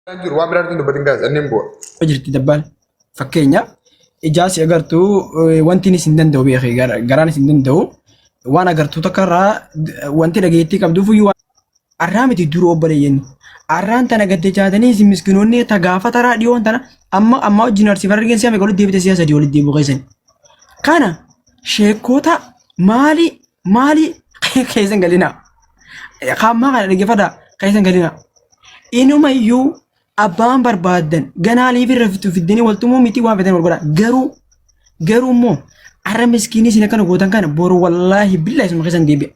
Jiru waan biraatti hin dubbatin gaas inni hin bu'a. Jirti dabbaal. Fakkeenya ijaa si agartuu wanti inni sin danda'u beekee garaan isin danda'u waan agartuu takka irraa wanti dhageettii qabduuf iyyuu arraa miti dura obboleeyyanni. Arraan tana gadda jaatanii isin miskinoonni ta gaafa taraa dhiyoon tana amma amma wajjin arsii farargeen si'a meeqa walitti deebite si'a sadii walitti deebi'u keessan. Kana sheekota maali maali keessan galinaa. Kaammaa kana dhaggeeffadhaa keessan galinaa. Inuma iyyuu abbaan barbaaddan ganaa liifirra fittu fiddanii waltumuu miti waan fedhan wal godhaa. Garuu garuu immoo arra miskiinii isin akkana gootan kana boru wallaahi billaa isuma keessan deebi'a.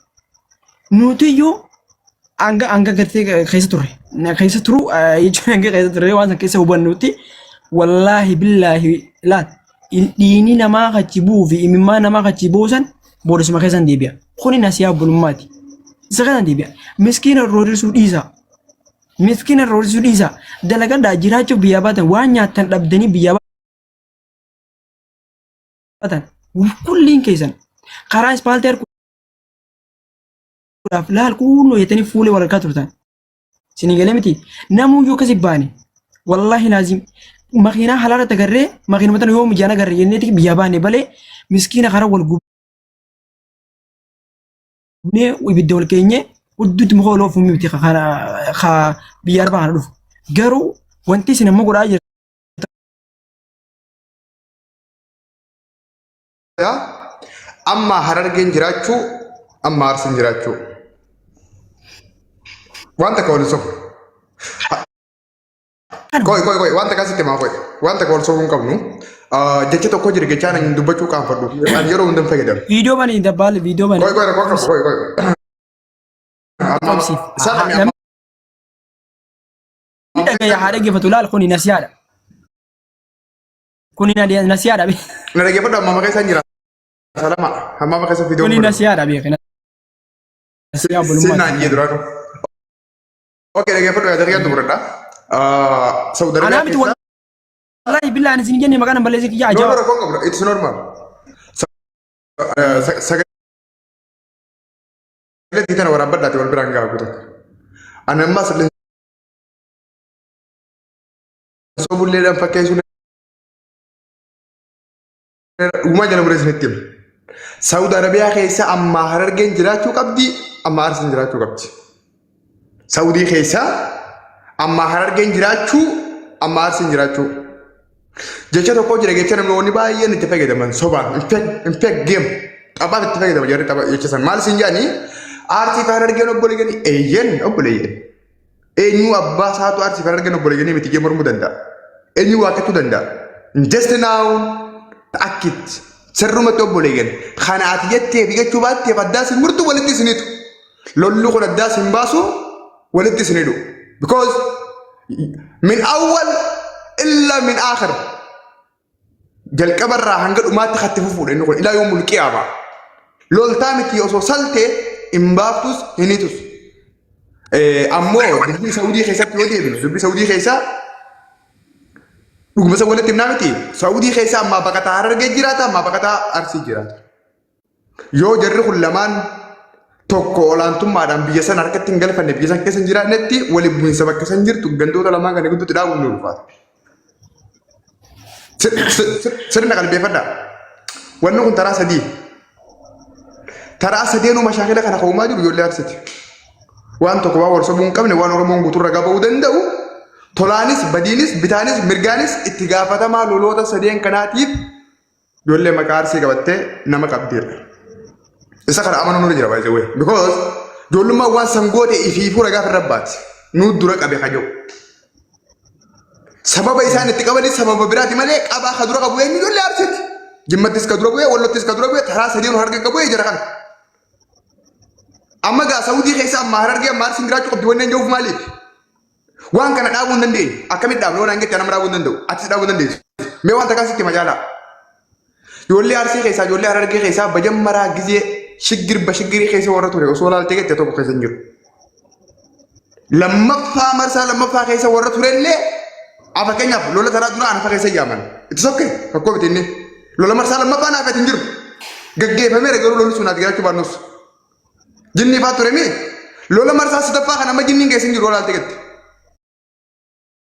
Nuti iyyuu hanga hanga gartee keessa turre keessa turu jechuun hanga keessa turre waan san keessa hubannutti wallaahi billaahi laal dhiini namaa kachi bu'uu fi imimmaan namaa kachi bu'u san boodasuma keessan deebi'a. Kuni nasiyaa obbolummaati. Isa keessan deebi'a. Miskiina roorrisuu dhiisaa. Miskiina roorrisuu dhiisaa. Dalagadhaa jiraachuuf biyyaa baatan waan nyaattan dhabdanii biyyaa baatan kulliin keessan karaa ispaaltii arguudhaaf laal kunnoo jettanii fuulee wal harkaa turtan. Isinii galee miti namuyyuu akkasi baane wallaahi laazim makiinaa halaala tagarree makiinuma tana yoo mijaan agarre jenneeti biyyaa baane balee miskiina karaa wal gubnee ibidda wal keenyee hudduutti muka wal oofuu miti ka biyya arbaa kana dhufu. Garuu wanti isin amma godhaa jirtan Amma Harargeen jiraachuu amma Arsiin jiraachuu. Waan takka wal sobu. Qoy qoy qoy waan takka sitti himaa qoy. Waan takka wal sobuu hin qabnu. Jecha tokko jira jechaan ani dubbachuu qaanfadhu. Ani yeroo hunda hin fayyadamu. Viidiyoo bani dabbaale viidiyoo bani. Qoy qoy rakkoo qabu qoy qoy. Amma Qabsiif. salami amma. Namni dhagaya haa dhaggeeffatu laal kuni nasiyaadha. Kuni nasiyaadha. Na dhaggeeffadhu amma maqaa isaan jira. Salama amma maqaa isa viidiyoo Kuni godhu. nasiyaadha beekna. Nasiyaa obbolummaati. Sinnaan jee duraanu. Okay dhaggeeffadhu yaada kiyyaan xumuradha. Saudi Anaa Arabiyaa miti keessa. wallahi billahi ani isin jenne maqaan hin balleessin kiyya No, no, ajaa'iba. rakkoo hin qabdu. It's normal. Sagalee tana waraabbadhaati wal biraan gahaa guutuu. Ani ammas sobulleedhaan fakkeessuun dhugumaa jala muree isinitti hima. Saudi Arabiyaa keessa ammaa Harargeen jiraachuu qabdi, ammaa Arsiin jiraachuu qabdi. Saudii keessa ammaa Harargeen jiraachuu, ammaa Arsiin jiraachuu. Jecha tokko jira jecha namoonni baay'een itti fayyadaman sobaan in fake game taphaaf itti fayyadaman jarri tapha jecha san maal isin jedhanii Arsii fi Harargeen obboleeyyanii eeyyen obboleeyyan. Eenyu abbaa isaatu Arsii fi Harargeen obboleeyyanii miti jee mormuu danda'a. Eenyu waaqachuu danda'a. Just now akkitti sirrumatti obboleeyyan kana ati jettee fi jechuu baatteef addaa isin murtu walitti isinitu. Lolli kun addaa isin baasu walitti isin hidhu. Because min awwal illa min aakhir. Jalqabarraa hanga dhumaatti katti fufuudha inni kun ilaa yoomul qiyaama. Loltaa miti osoo saltee hin baaftus hin hiitus. Ammoo dubbii Saudii keessatti yoo deebinu dubbii Saudii keessaa dhuguma isa walitti himnaa miti. Saudii keessa ammaa baqataa Harargee jiraata ammaa baqataa Arsii jiraata. Yoo jarri kun lamaan tokko olaantummaadhaan biyya sana harkatti hin galfanne biyya sana keessa hin jiraannetti waliin bu'iinsa bakka san jirtu gandoota lamaan kana gidduutti dhaabuun ni ulfaata. Sirna qalbeeffadhaa. Wanni kun taraa sadii. Taraa sadeenuu mashaakila kana ka'umaa jiru ijoollee Arsiiti. Waan tokko waan wal sobuu hin qabne waan Oromoon guutuu ragaa ba'uu danda'u tolaanis badiinis bitaanis mirgaanis itti gaafatamaa loloota sadeen kanaatiif Ijoollee maqaa Arsii qabattee nama qabdeedha. Isa kana amanuun nurra jira by the way. Because ijoollummaan waan san goote ifiifuu ragaa firra baati. Nuu dura qabe kajoo. Sababa isaan itti qabanis sababa biraati malee qabaa ka dura qabu eenyu ijoollee Arsiiti. Jimmattis ka dura bu'ee, Wallottis ka dura bu'ee, taraa sadiin harka ka bu'ee jira kana. Amma gaa Saudii keessa amma Harargee amma Arsiin jiraachuu qabdi wanneen jiruuf maaliif? Waan kana dhaabuu hin dandeenye. Akkamitti dhaabna? Yoo naan jette nama dhaabuu hin danda'u. Atis dhaabuu hin dandeessu. Mee waan takkaa sitti majaalaa. Ijoollee Arsii keessaa, ijoollee Harargee keessaa bajammaraa gizee shiggir bashiggirii keessa warra ture osoo laaltee jette tokko keessa hin jiru. Lammaffaa marsaa lammaffaa keessa warra turellee fakkeenyaaf lola taraa dura anafa keessa yaaman. Itti sokke rakkoo miti inni. Lola marsaa lammaffaa naaf hin jiru. Gaggeeffameera garuu lolli sun ati jiraachuu baannus. Jinni faa ture mi? Lola marsaa sadaffaa kana amma jinniin keessa hin jiru laaltee gatte.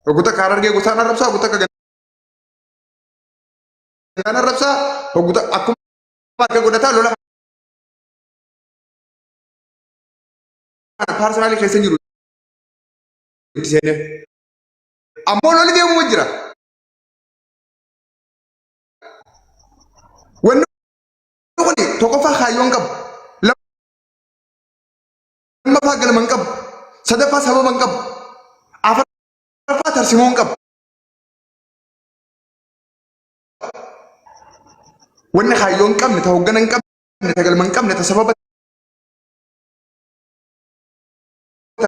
Hogguu takka Harargee gosaan arrabsaa, hogguu takka gandaan arrabsaa, hogguu takka akkuma harka godhataa lola kana paarsanaalii keessa hin jiru itti seenee. Ammoo lolli deemuma jira. Wanni kun tokkoffaa kaayyoo hin qabu. Lammaffaa galma hin qabu. Sadaffaa sababa hin qabu. Afuraffaa tarsimoo hin qabu. Wanni kaayyoo hin qabne, ta hoggana hin qabne, ta galma hin qabne, ta sababa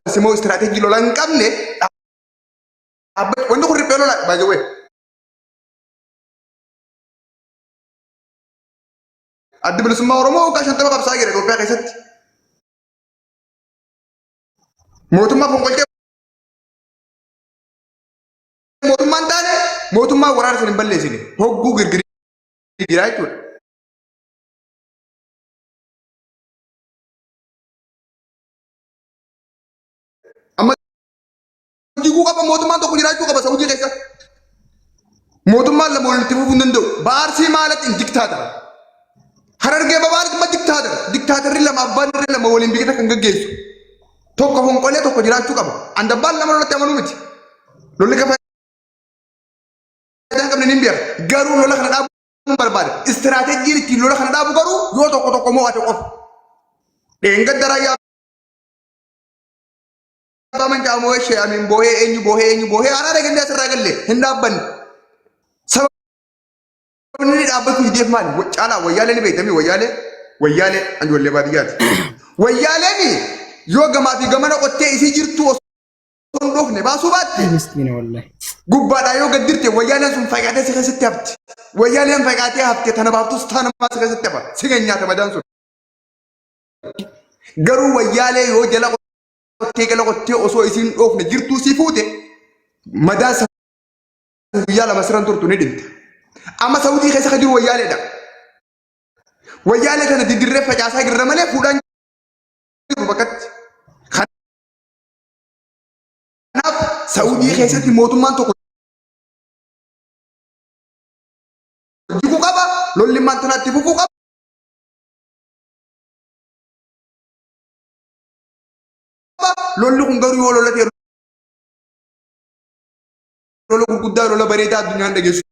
tarsimoo istiraateejii lolaa hin qabne dhaabbatu. Wanni kun riphee lolaa by the way. Addi Bilisummaa Oromoo waggaa 50 qabsaa jira Itoophiyaa keessatti. Mootummaa fonqolchee mootummaan taane mootummaa waraana sana hin balleessine hogguu girgirii jira jechuudha. Amma jiguu qaba mootummaan tokko jiraachuu qaba Saudii keessa. Mootummaan lama walitti fufuu hin danda'u. Baarsii maalatti hin diktaatara. Harargee babaalatti ma diktaatara. Diktaatarri lama abbaan irree lama waliin biyya takka hin gaggeessu. Tokko fonqolee tokko jiraachuu qaba. Andabbaan lama lolatti amanuu miti. Lolli ka faayidaa hin qabne ni beeka. Garuu lola kana dhaabuu barbaada. Istiraateejiin ittiin lola kana dhaabu garuu yoo tokko tokko mo'ate qofa. Dheengadda raayyaa abbaa mancaa moo'ee shee amiin boohee eenyu boohee eenyu boohee araara gannee asirraa galle hin dhaabbanne. Sababni inni dhaabbatu hideef maali? Caalaa wayyaalee ni beektamii wayyaalee wayyaalee ijoollee baadiyyaati. Wayyaaleen yoo gamaa fi gamana qottee isii jirtu osoo hin dhoofne baasuu baatte Miskiina wallahi. gubbaadhaa yoo gad dirte wayyaaleen sun fagaatee si keessatti hafti. Wayyaaleen fagaatee hafte tana baaftus tana si keessatti hafa. Si nyaata madaan sun. Garuu wayyaalee yoo jala qottee jala qottee osoo isiin dhoofne jirtuu si fuute madaa san guyyaa lama siran turtu ni dhimta. Amma Saudii keessa kan jiru wayyaaleedha. Wayyaalee kana diddirree facaasaa jirra malee fuudhaan jiru bakkatti. Kanaaf Saudii keessatti mootummaan tokko jiguu qaba lolli maantanaatti fufuu qaba. Lolli kun garuu yoo lola ta'e lola gurguddaa lola bareedaa addunyaan dhageessu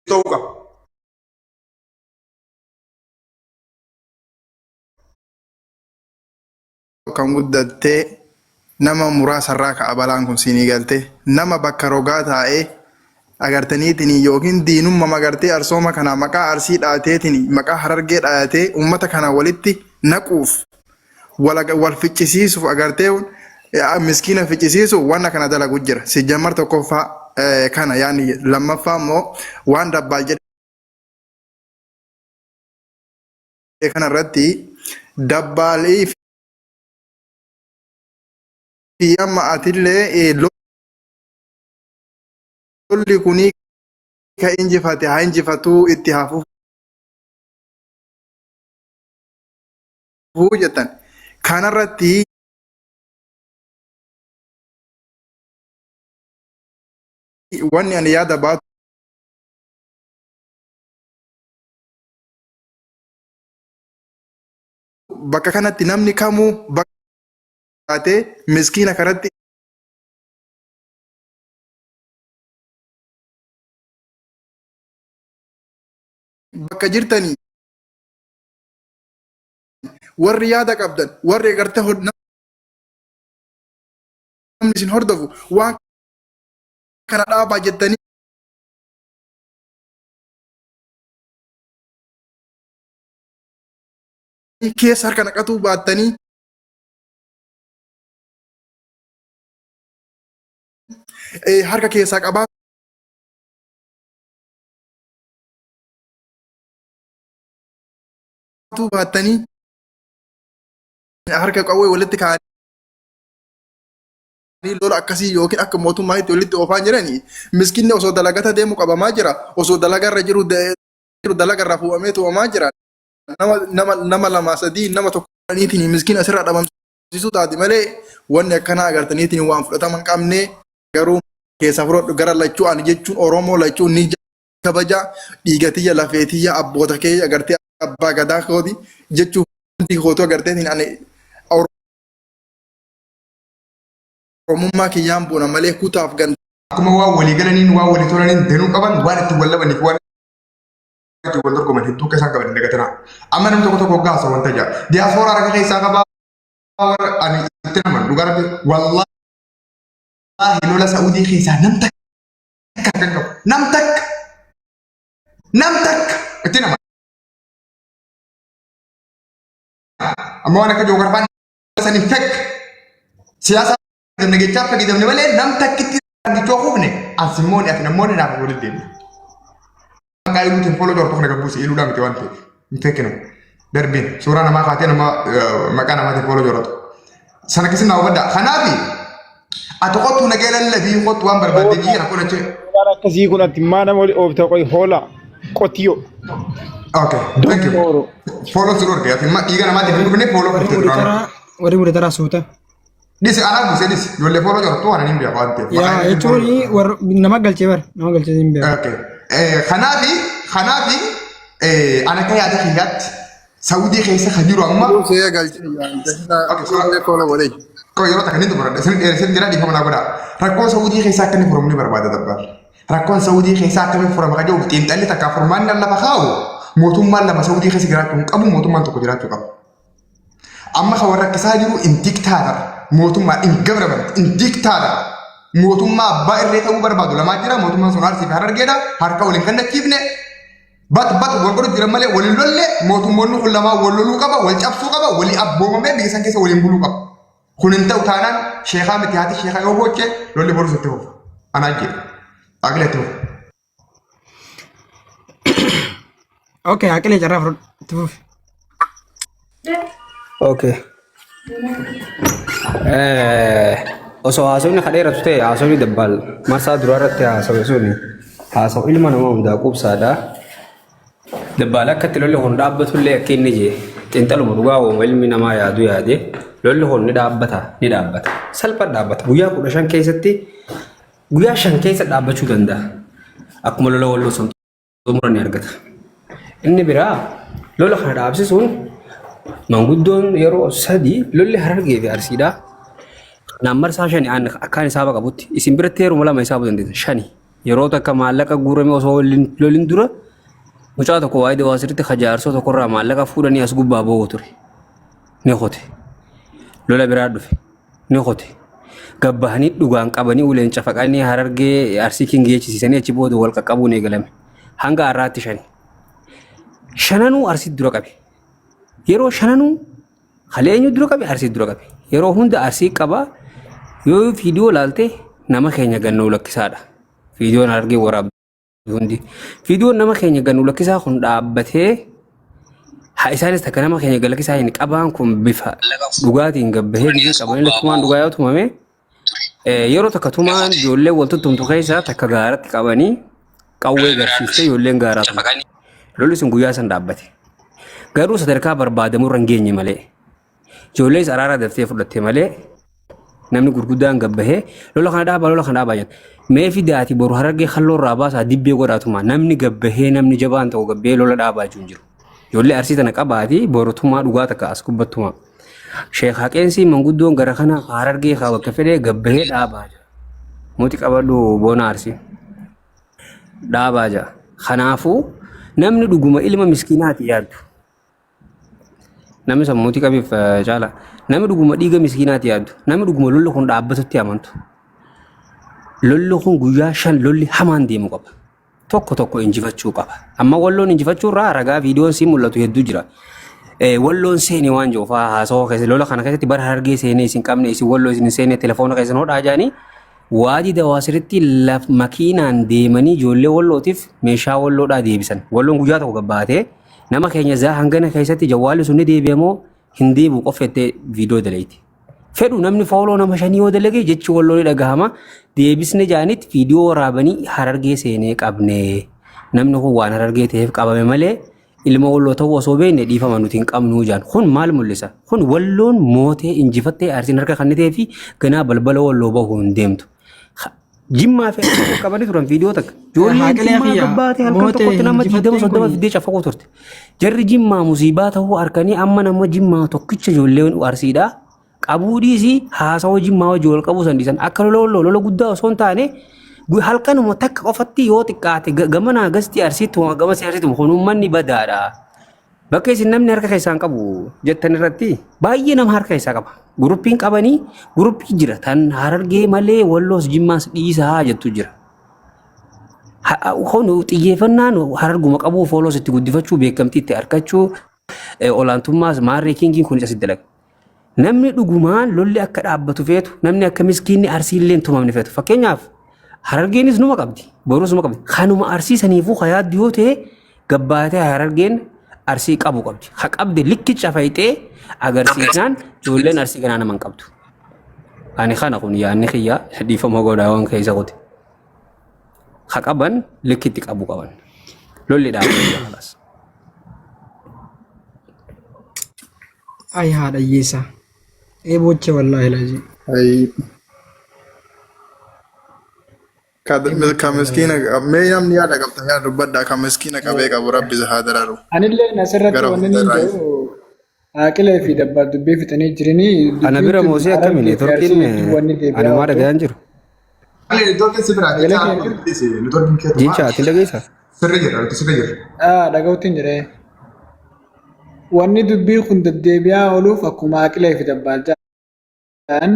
ta'uu qaba. Kan guddattee nama muraasarraa ka'a balaan kun siinii galte nama bakka rogaa taa'ee agartaniitiin yookiin diinumma magartee arsooma kana maqaa arsii dhaateetiin maqaa harargee dhaatee ummata kana walitti naquuf wal ficcisiisuuf agartee miskiina ficcisiisuuf wanna kana dalagu jira. Sijjammar tokkoffaa kana yaani lammaffaa immoo waan dabbaal jedhe kana irratti dabbaalii fi amma atillee lolli kuni ka injifate haa injifatuu itti haa fufuu jettan. Kanarratti wanni ani yaada baatu bakka kanatti namni kamuu bakka baatee miskiina kanatti bakka jirtanii warri yaada qabdan warri agartee namni isin hordofu waan kana dhaabaa jettanii keessa harka naqatuu baattanii harka keessaa qabaatuu baattanii harka qawwee walitti kaa'anii lola akkasii yookiin akka mootummaatti walitti oofaa jiranii miskinni osoo dalagata deemu qabamaa jira osoo dalagarra jiru dalagarraa fuudhamee tumamaa jira nama nama nama lama sadii nama tokko miskiin asirraa dhabamsiisuu taati malee wanni akkanaa agartaniitiin waan fudhatama hin qabne. Garuu keessa fudhadhu gara lachuu ani jechuun Oromoo lachuu ni kabaja dhiiga tiyya lafee tiyya abboota kee agartee abbaa gadaa kooti jechuu hundi kootu agarteetiin ani Oromummaa kiyyaan boona malee kutaaf ganda Akkuma waan walii galaniin waan walii tolaniin danuu qaban waan ittiin wal dhabaniif waan ittiin wal dorgoman hedduu akka isaan qaban hin dagatinaa. Amma namni tokko tokko hoggaa haasa'u wanta ja'a. Diyaaspooraa harka keessaa qabaa warra ani itti naman dhugaa rabbi wallaahi lola Sa'uudii keessaa nam takka kan qabu nam takka nam takka itti naman. Amma waan akka jookarfaan saniin fekk siyaasa fayyadamne jechaa fayyadamne malee nam takkitti gichoo kuufne ansimmoonni ati nammoonni naaf walitti deemna. Maqaa iluutiin follow jortuuf na gabbuuse iluudhaa miti waan ta'eef hin fekkinu darbiin suuraa namaa kaatee nama maqaa namaatiin follow joratu. Sana keessatti naa hubadhaa. Kanaafi ati kottu nagee lallabii kottu waan barbaadde biyya rakkoon achi. Waan akkasii kun ati maa nama oli oofta qoy hoola qotiyo. Okay, thank you. Donkoro. Follow si dhorke ati dhiiga namaatiif hin dhufne follow Warri furte duraanuu. mudataraa warri mudataraa suuta. Dhisi anaa buusee dhisi ijoollee fooloo jortu waan hin beeku waan ta'eef. Maqaa Yaa inni jechuun fooloo. warra nama galchee bara nama galchee hin beeku. Okay. Kanaafi kanaafi ana akka yaada kiyyaatti Saudii keessa kan jiru amma See galchee Okay, suuraa kola godhe. Qaba yeroo takka ni xumuradha. Isin dheeressin jira dhiifama naa godhaa. Rakkoon Saudii keessaa akka inni furamu ni barbaada dabbaal. Rakkoon Saudii keessaa akkamiin furama kan jedhuuf xiinxalli takka furmaanni lafa kaa'u mootummaan lama Saudii keessa jiraachuu hin qabu mootummaan tokko jiraachuu qaba. Amma kan warra rakkisaa jiru in dictator mootummaa in government in dictator mootummaa abbaa irree ta'uu barbaadu lamaa jira mootummaan sun Arsii fi Harargeedha harka waliin kennachiifne bat bat wal godhu jiran malee waliin lolle mootummoonni kun lamaa wal loluu qaba wal cabsuu qaba walii abboomamee biyya san keessa waliin buluu qaba. Kun hin ta'u taanaan sheekaa miti haati sheekaa yoo booche lolli borus itti fufa. Anaa jedhe. Aqlee itti fufa. Okay, haqilee carraa fudhadhu. Itti fufi. Okay. Osoo haasofni ka dheeratu ta'e haasofni dabbaal marsaa duraa irratti haasawe sun haasawu ilma namaa hundaa quubsaadha. Dabbaal akka itti lolli kun dhaabbatu illee akka inni jee xiinxaluma dhugaa uuma ilmi namaa yaadu yaade lolli kun ni dhaabbata ni dhaabbata salpha dhaabbata guyyaa 15 keessatti guyyaa 5 keessa dhaabbachuu danda'a. Akkuma lola walloo sun xumura ni argata. Inni biraa lola kana dhaabsisuun manguddoon yeroo sadi lolli Harargee fi Arsiidhaa kanaan marsaa shani akkaan hisaaba qabutti isin biratti yeruma lama hisaabuu dandeessan shani yeroo takka maallaqa guurame osoo lolin dura mucaa tokko waa'ee dawaa sirriitti kajaarsoo tokkorraa maallaqa fuudhanii as gubbaa boo'u ture ni qote lola biraa dhufe ni qote. Gabbahanii dhugaan qabanii uleen cafaqanii Harargee Arsii Kingii jechisiisanii achi booda wal qaqqabuun eegalame. Hanga har'aatti shani. Shananuu Arsii dura qabe. Yeroo shananuu kalee eenyu dura qabe Arsii dura qabe. Yeroo hunda Arsii qaba yoo viidiyoo laalte nama keenya gannuu lakkisaadha. Viidiyoon Harargee waraabdu. hundi. Viidiyoon nama keenya ganu lakkisaa kun dhaabbatee haa isaanis takka nama keenya galakkisaa hin qabaan kun bifa dhugaatiin gabbahee gizee qabanii lakkumaan dhugaa yoo tumame yeroo takka tumaan ijoollee wal tuttumtu keessaa takka gaaratti qabanii qawwee garsiistee ijoolleen gaaraa tumte. Lolli sun guyyaa san dhaabbate. Garuu sadarkaa barbaadamu irra hin geenye malee. Ijoollees araara daftee fudhatte malee namni gurguddaan gabbahee lola kana dhaabaa lola kana dhaabaa jedhan. Mee fidaati boru harargee kalloo irraa baasaa dibbee godhaatuma namni gabbahee namni jabaan ta'u gabbahee lola dhaabaa jiru hin jiru. Ijoollee arsii tana qabaati boru tumaa dhugaa takka as gubbattumaa. Sheekh Haqeensii manguddoon gara kana harargee kaa bakka fedhee gabbahee dhaabaa jira. Muti qabadhu boona arsii. Dhaabaa jira. Kanaafuu namni dhuguma ilma miskiinaati yaaddu. Namni sammuutii qabeef caala. Namni dhuguma dhiiga miskiinaati yaaddu. Namni dhuguma lolli kun dhaabbatutti amantu. Lolli kun guyyaa shan lolli hamaan deemu qaba. Tokko tokko injifachuu qaba. Amma walloon injifachuu irraa ragaa viidiyoon siin mul'atu hedduu jira. Walloon seene waan jiru fa'aa haasawaa keessa lola kana keessatti bara harargee seenee isin qabne isin walloo isin seene telefoona keessan hodhaa jaanii waadii dawaasiritti laf makiinaan deemanii ijoollee wallootiif meeshaa walloodhaa deebisan. Walloon guyyaa tokko gabbaatee Nama keenya zaa hangana keessatti jawwaalli sun ni deebi'a moo hin deebi'u qofa jettee viidiyoo dalayti. Fedhu namni fooloo nama shanii yoo dalage jechi walloo ni dhagahama. Deebisne jaanitti viidiyoo waraabanii harargee seenee qabne. Namni kun waan harargee ta'eef qabame malee ilma walloo ta'uu osoo beekne dhiifama nuti hin qabnuu jaan. Kun maal mul'isa? Kun walloon mootee injifattee arsiin harka kannitee fi ganaa balbala walloo bahuu hin deemtu. Jimmaa fi Arsii qabanii turan viidiyoo takka. Ijoolleen Haqilee Jimmaa kiyya gabbaatee halkan moote tokkotti nama 20 injifatteen 30 kun fiddee cafaquu turte. Jarri Jimmaa musiibaa ta'uu harkanii amma nama Jimmaa tokkicha ijoolleen Arsiidhaa qabuu dhiisii haasawaa Jimmaa wajjin wal qabuu san dhiisan akka lola walloo lola guddaa osoo hin taane halkanuma takka qofatti yoo xiqqaate gamanaa gasti Arsiitti gamasii Arsiitti kun uummanni badaadha. Bakka isin namni harka keessaan qabu jettan irratti baay'ee nama harka keessaa qaba. Guruppiin qabanii guruppii jira tan harargee malee walloos jimmaas dhiisaa jettu jira. Kun xiyyeeffannaan hararguma qabuu fooloos itti guddifachuu beekamtii itti argachuu olaantummaas maarree kingiin kunis asitti dalaga. Namni dhugumaan lolli akka dhaabbatu feetu, namni akka miskiinni Arsiillee hin tumamne feetu. Fakkeenyaaf Harargeenis numa qabdi, borus numa qabdi. Kanuma Arsii saniifuu ka yaaddu yoo ta'e gabbaatee Harargeen Arsii qabu qabdi. Ka qabde likki cafayxee agarsiisnaan ijoolleen Arsii ganaa nama hin qabdu. Ani kana kun yaadni kiyya dhiifama godhaa waan keessa kote. Ka qaban likkitti qabu qaban. Lolli dhaabbatu kalaas. Ay haadha hiyyeessaa. Ee booche wallaahi laazim. Ay. Ka miskiina mee namni yaada qabtan yaada dubbadhaa ka miskiina qabee qabu rabbi isa haa dararu. Anillee asirratti Gara wanni inni fuulduraatti. jedhu Haaqilee fi Dabbaal dubbii fixanii jiranii Ana dubbiin bira tun moosee akkami Harargee fi Arsii neetworkiin gidduu wanni deebi'aa anumaa ooltu. dhagayaan jiru. Malee neetwoorkiin si biraa Sagalee jecha kee neetwoorkiin keetumaa Jecha ati dhageessaa? sirri jira nuti sirri jira. Dhaga'utti hin jiree. Wanni dubbii kun deddeebi'aa ooluuf akkuma Haaqilee fi Dabbaal jedhan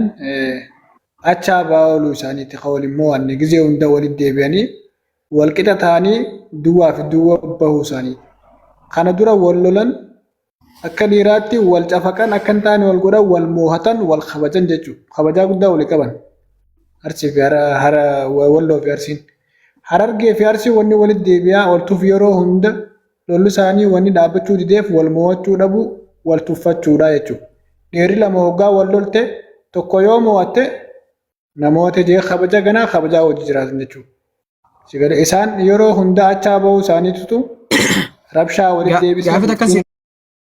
achaa ba'aa ooluu isaaniiti kan wal hin mo'anne gizee hunda walitti deebi'anii wal qixa ta'anii duwwaa fi duwwa bahuu isaaniiti. Kana dura wal lolan akka dhiiraatti wal cafaqan akka hin taane wal godhan wal moohatan wal kabajan jechuudha. Kabajaa guddaa walii qaban. Arsii fi hara hara walloo fi arsiin. Harargee fi arsiin wanni walitti deebi'aa ooltuuf yeroo hunda lolli isaanii wanni dhaabbachuu dideef wal mo'achuu dhabuu wal tuffachuudha jechuudha. Dhiirri lama hoggaa wal lolte tokko yoo mo'atte namoota jee kabaja ganaa kabajaa wajji jiraatan jechuudha. Si galee isaan yeroo hunda achaa bahuu isaaniitutu rabshaa walitti deebisee Gaafii takka si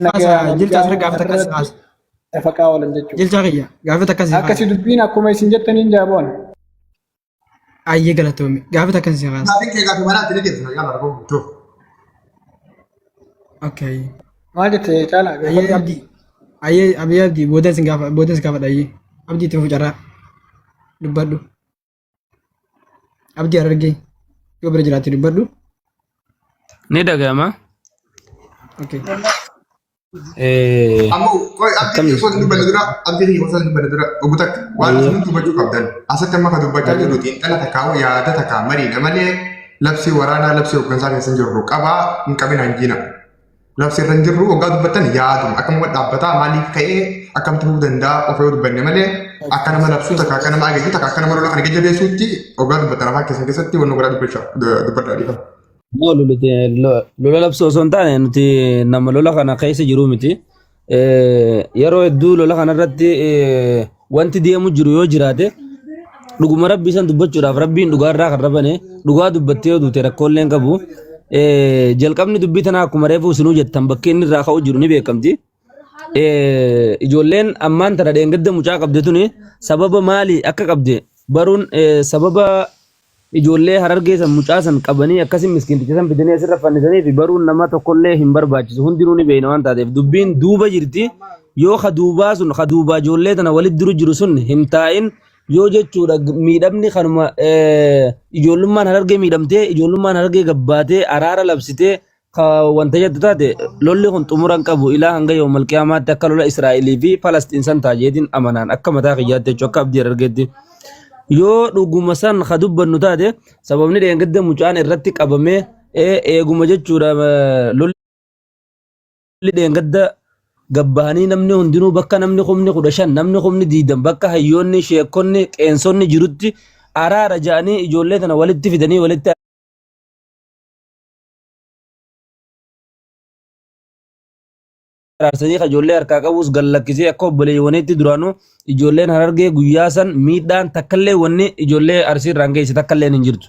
nagayaan kaasa wal jilcha asirra jaaruun gaafii takka si irratti kaasa. dafaqaa oolan jechuudha. Jilchaa kiyya gaafii takka si kaasa. Akkasi dubbiin akkuma isin jettaniin jaaboon. Ayyee galatoomi gaafii takka si kaasa. Gaafiin kee gaafii manaa itti ni deebisna yaalaa arguu guutuu. Okay. Maal jette caalaa Ayyee gaafadhu. abdii. Ayyee abiyyee abdii booda sin gaafa booda si gaafadha ayyee. Abdii itti fufu carraa dubbadhu. Abdii Harargee yoo bira jiraatte dubbadhu. Ni dhaga'ama. Okay. Eh, Ammoo qoy abdii Akkam kiyya osoo hin dubbanne dura abdii kiyya osoo hin dubbanne dura obbo takka waan Ayyee. isin dubbachuu qabdan asitti amma ka dubbachaa jirru xiinxala takkaa yaada takkaa mariidha malee labsii waraanaa labsii hooggansaa keessa hin jirru qabaa hin qabin hanjiina. Labsii irra hin jirru waggaa dubbattan yaaduma akkamuma dhaabbataa maaliif ka'ee akkam ta'uu danda'a qofa yoo dubbanne malee akka nama labsuu takka akka nama ajaju takka akka nama lola kana jajjabeessuutti waggaa dubbattan afaan keessan keessatti wanni biraa dubbachaa dubbadhaa dhiifama. No, lola labsuu osoo hin taane nuti nama lola kana keessa jiru miti. Yeroo hedduu lola kana irratti wanti deemu jiru yoo jiraate dhuguma rabbii san dubbachuudhaaf rabbiin dhugaa irraa kan rabane dhugaa dubbattee yoo duute rakkoolee hin qabu. Jalqabni dubbii tanaa akkuma reefuu isinuu jettan bakki inni irraa ka'u jiru ni beekamti. Ijoolleen ammaan tana dheengadda mucaa qabde tuni sababa maalii akka qabde baruun sababa Ijoollee Harargee san mucaa san qabanii akkasin miskiinticha san fidanii asirra fannisanii fi baruun nama tokkollee hin barbaachisu hundinuu ni beeyna waan taateef dubbiin duuba jirti yoo ka duubaa sun ka duubaa ijoollee tana walitti diru jiru sun hin taa'in yoo jechuudha miidhamni kanuma ijoollummaan Harargee miidhamtee ijoollummaan Harargee gabbaatee araara labsitee ka wanta jettu taate lolli kun xumura hin qabu ilaa hanga yoomal qiyaamaatti akka lola Israa'elii fi Falasxiin san ta'a jeetiin amanaan akka mataa kiyyaatti jechuun akka abdii argeetti. Yoo dhuguma san ka dubbannu taate sababni dheengadda mucaan irratti qabamee eeguma jechuudha lolli dheengadda gabbahanii namni hundinuu bakka namni kumni 15 namni kumni 20 bakka hayyoonni sheekonni qeensonni jirutti araara ja'anii ijoollee tana walitti fidanii walitti araarsanii ka ijoollee harkaa qabus gad lakkisee akka obboleewwaniitti duraanuu ijoolleen harargee guyyaa san miidhaan takkallee wanni ijoollee arsii irraan geesse takkallee hin jirtu.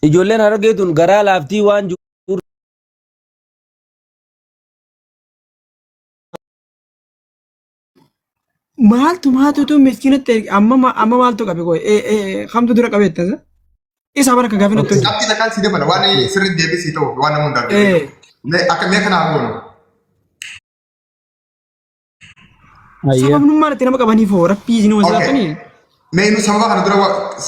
Ijoolleen harargee tun garaa laaftii waan jiru Maaltu maaltutu miskiinatti erge amma amma maaltu qabe qoy kamtu dura qabe jettasa? Isaa bara akka gaafii natti hojjetu. Qabxii takkaan si dabala waan sirriitti deebisii ta'uuf waan nama hundaaf deebisu. Mee akka mee kanaa goonu. Ayyee. Sababnummaan itti nama qabaniif hoo rabbii isin hoo sodaatanii? Mee nu sababa kana dura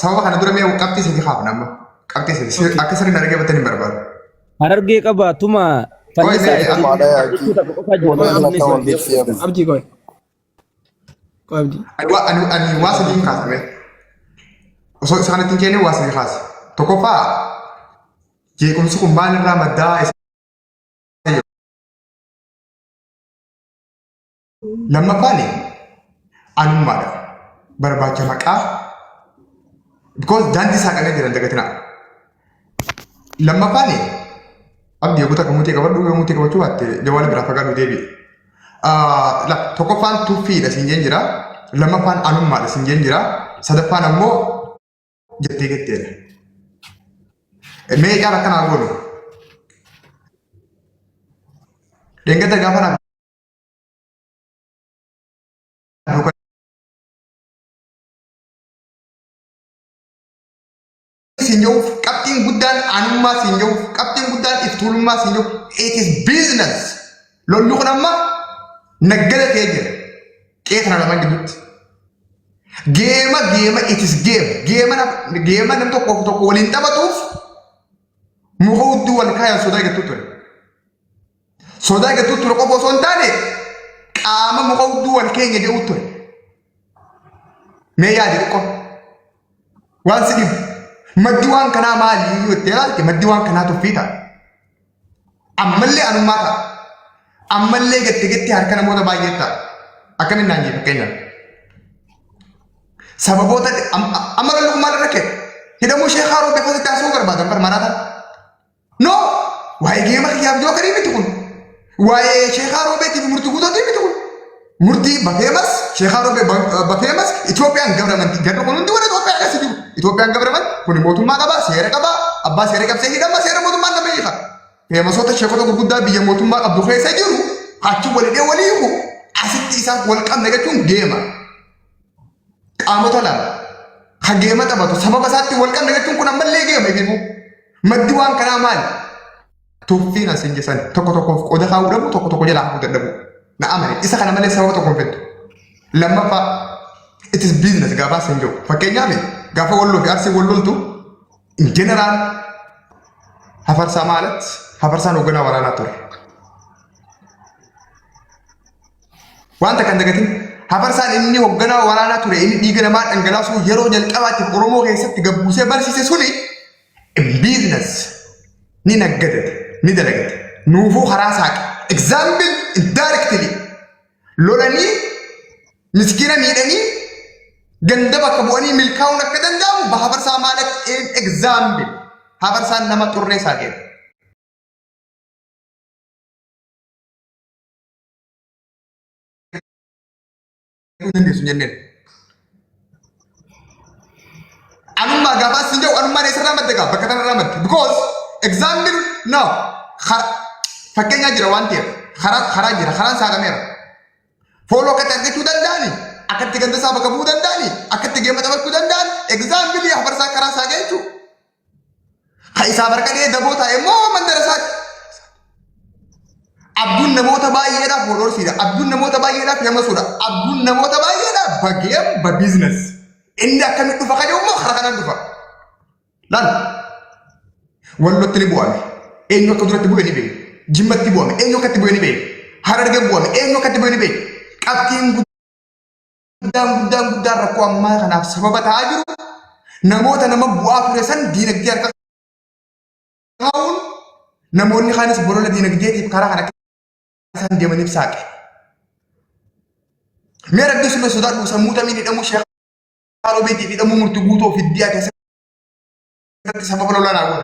sababa kana dura mee qabxii sadii kaafna amma. Qabxii sadii akka sirriin dhaggeeffatan hin barbaadu. Harargee qaba tuma Qoy fannisaa mee itti amma jechuu takka qofaa jira Walumaa namni galatti si wal deebisee Abdii qoy. Qoy abdii. ani waa ani ani waa sadiin kaasa mee. Osoo isa kanatti hin kennine waa sadii kaasa. Tokkoffaa jeequmsi kun maalirraa maddaa isa Lammaffaan anummaadha. Barbaacha maqaa. Because daandii saaqamee jiran dagatinaa. Lammaffaan abdii eeguu takka mutee qabadhu yoo mutee qabachuu baatte jawaala biraa fagaadhu deebi'i. Tokkoffaan tuffiidha siin jeen jira. Lammaffaan anummaadha siin jeen jira. Sadaffaan ammoo jettee jetteedha. Mee caala akkanaa goonu. Dheengadda gaafa naaf siin jedhuuf qabxiin guddaan anummaa siin jedhuuf qabxiin guddaan iftuulummaa siin jedhuuf it is business. Lolli kun amma naggada ta'ee jira. Qe'ee kana lamaan gidduutti. Geema geema it is game. Geema geema nam tokkoof tokko waliin taphatuuf muka hudduu wal kaayan sodaa eeggattuu ture. Sodaa eeggattuu ture qofa osoo hin taane qaama muka hudduu wal keenya jedhuu ture. Mee yaadi xiqqoo. Waan si dhibu. Maddi waan kanaa maali yoo itti ilaalte maddi waan kanaa tuffii ta'a. Ammallee anummaa ta'a. Ammallee gatti gatti harka namoota baay'ee ta'a. Akkamiin naan jee fakkeenyaaf. Sababoota amma lolli kun maal irra ka'e? Hidhamuu ishee haaroo beekaa sitti haasa'uu barbaadan bar maraataan. No! Waa'ee geema kiyyaaf jookarii miti kun. Waa'ee sheekaa roobeetiif murtii guutuutii miti kun. Murtii bafeemas sheekaa roobee bafeemas Itoophiyaan gabramant jarri kun hundi warra Itoophiyaa keessa jiru. Itoophiyaan gabramant kun mootummaa qaba seera qaba abbaa seera qabsee hidhama seera mootummaan nama hiika. Feemasoota sheekota gurguddaa biyya mootummaa qabdu keessa jiru achi walidhee walii hiiku asitti isaaf wal qabna jechuun geema. Qaamota lama ka geema taphatu sababa isaatti wal qabna jechuun kun ammallee geema ifiifuu. Maddi waan kanaa maali? Tuffiin asiin jesan tokko tokkoof qooda kaa'uu dhabu tokko tokko jalaa hafuu dadhabu. Na amane isa kana malee sababa tokko hin feddu. Lammaffaa it is business gaafa asiin jiru. Fakkeenyaaf gaafa walloo fi arsii wal loltu in general hafarsaa maalatti hafarsaan hoogganaa waraanaa ture. Wanta kan dagatin hafarsaan inni hoogganaa waraanaa ture inni dhiiga namaa dhangalaasuu yeroo jalqabaatiif Oromoo keessatti gabbuusee barsiise suni business ni naggadate ni dalagate nuufuu karaa saaqe example indirectly lolanii miskiina miidhanii ganda bakka bu'anii milkaa'uun akka danda'amu hafarsaa maalat example hafarsaan nama xurree saaqeera. hin dandeessu hin jenneen. Anummaa gaafa sin jedhu anummaan eessarraa madde gaa bakka kanarraa madde. Because example no fakkeenyaa jira waan ta'eef karaa karaa jira karaan saaqameera. Fooloo akkatti argachuu danda'ani akkatti ganda isaa bakka bu'uu danda'ani akkatti geema taphachuu danda'an example hafarsaa karaa saaqee jechuudha. Ka isaaf harka dhihee daboo taa'e immoo mandara isaati. Abduun namoota baay'eedhaaf fooloorsiidha. Abduun namoota baay'eedhaaf yamasuudha. Abduun namoota baay'eedhaaf bageem ba biizines. Inni akkamitti dhufa kan immoo karaa kanaan dhufa. Laal. Wallotti ni bu'ame. Eenyu akka duratti bu'e ni beeku. Jimmatti bu'ame. Eenyu akkatti bu'e ni beeku. Harargee bu'ame. Eenyu akkatti bu'e ni beeku. Qabxiin guddaan guddaan guddaan rakkoo ammaa kanaaf sababa ta'aa jiru namoota nama bu'aa ture san diinagdee harka kaa'uun namoonni kaanis bolola diinagdeetiif karaa kana akka isaan deemaniif saaqe. Mee rabbii suma sodaadhu sammuu tamiin hidhamuu sheekaa robeetiif hidhamuu murtii guutuu of iddiyaa keessatti sababa lolaa naa godhe.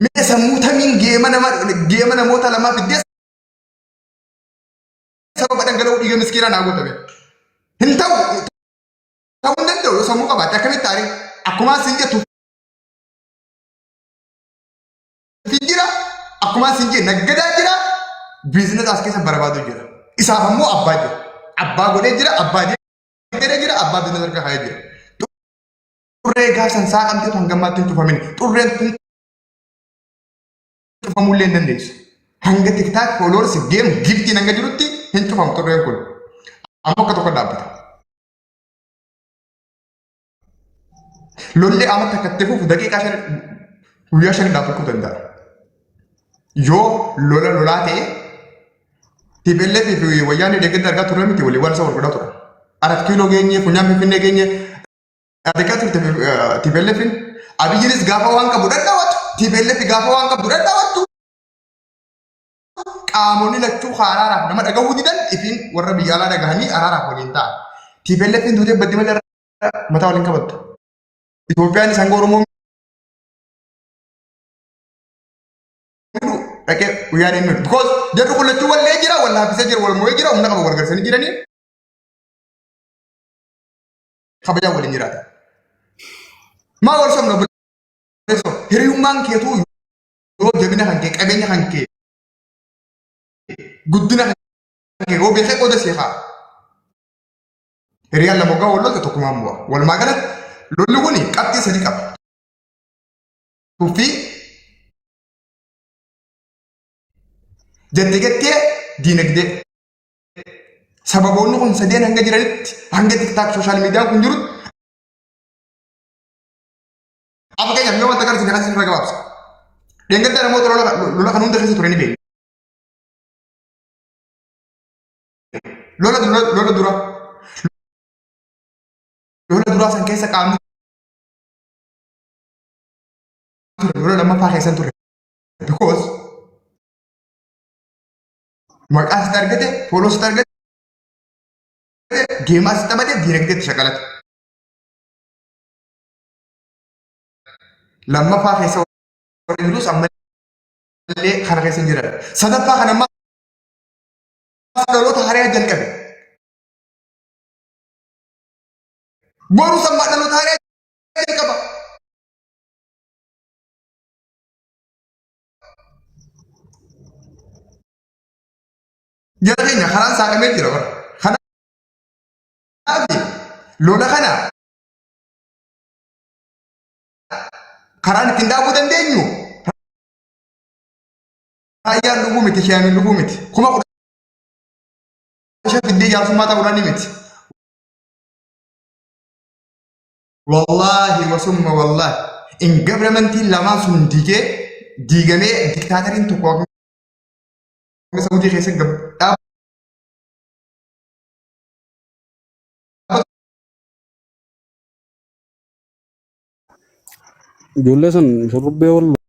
Mee sammuu tamiin geema nama geema namoota lamaa fiddee sababa dhangala'uu dhiiga miskiinaa naa gootame. Hin ta'u ta'uu hin danda'u yoo sammuu qabaatte akkamitti taa'ee akkuma sin jettu fi jira akkuma sin jee naggadaa jira Biizinasa as keessa barbaadu jira. Isaaf ammoo abbaa jira. Abbaa godhee jira, abbaa deeggaree jira, abbaa biizinasa harka kaa'ee jira. Xurree gaafsan saaqamteetu hanga ammaatti hin cufamin. Xurreen tun cufamullee hin dandeessu. Hanga TikTok followers game giftiin hanga jirutti hin cufamu xurreen kun. Amma akka tokko dhaabbata. Lolli amma takka itti fufu daqiiqaa 5 guyyaa 5 dhaabbachuu danda'a. Yoo lola lolaa ta'e TPLF fi wayyaanee deeggarta argaa turre miti walii waan isa wal godhaa turan. Arat kiiloo geenye funyaan finfinnee geenye argaa turte TPLFin. Abiyyiinis gaafa waan qabu dhadhaawatu TPLF gaafa waan qabdu dhadhaawattu qaamonni lachuu araaraaf nama dhagahuu didan ifiin warra biyya alaa dhagahanii araaraaf waliin ta'an. TPLFin duutee baddi malee mataa waliin qabattu. Itoophiyaanis hanga Oromoo miidhu dhaqee guyyaan hin miidhu. Because jarri kun lachuu wallee jira, wal laaffisee jira, wal moo'ee jira, humna qaba wal garsanii jiranii kabajaan waliin jiraata. Maa wal sobna obboleessoo hiriyummaan keetuu yoo jabina kan kee qabeenya kan kee guddina kan kee yoo beekee qooda sii haa. Hiriyaan lama waggaa wal lolte tokkumaan bu'a. Walumaa galatti lolli kun qabxii sadii qaba. Tuffii jette jettee diinagdee. Sababoonni kun sadeen hanga jiranitti hanga tiktaak sooshaal miidiyaan kun jirutti Amma fakkeenyaaf yoo wanta agarsiise kan isin irra gabaabsa. Dheengadda namoota lola kan hunda keessa ture ni beekna. Lola dura lola dura lola duraa san keessa qaamni ture lola lammaffaa keessan ture. Because maqaa sitti argate, fooloo sitti argate, geemaa sitti taphate, diinagdeetti shaqalate. Lammaffaa keessa warri jirus ammallee kana keessa hin jiran. Sadaffaa kana ammaa dhaloota haaraa jalqabe. Boru sammaa dhaloota haaraa jalqaba. Jara keenya karaan saaqamee jira bara. Kanaaf lola kana karaan ittiin dhaabuu dandeenyu raayyaan dhufuu miti shayaan dhufuu miti 15,000 fiddee jaarsummaa ta'uudhaan ni miti. Wallaahi wasumma wallaahi in gabramanttiin lamaan sun diigee diigamee diktaateriin tokko akka Saudii keessa dhaabbatu Ijoollee san shurrubbee wal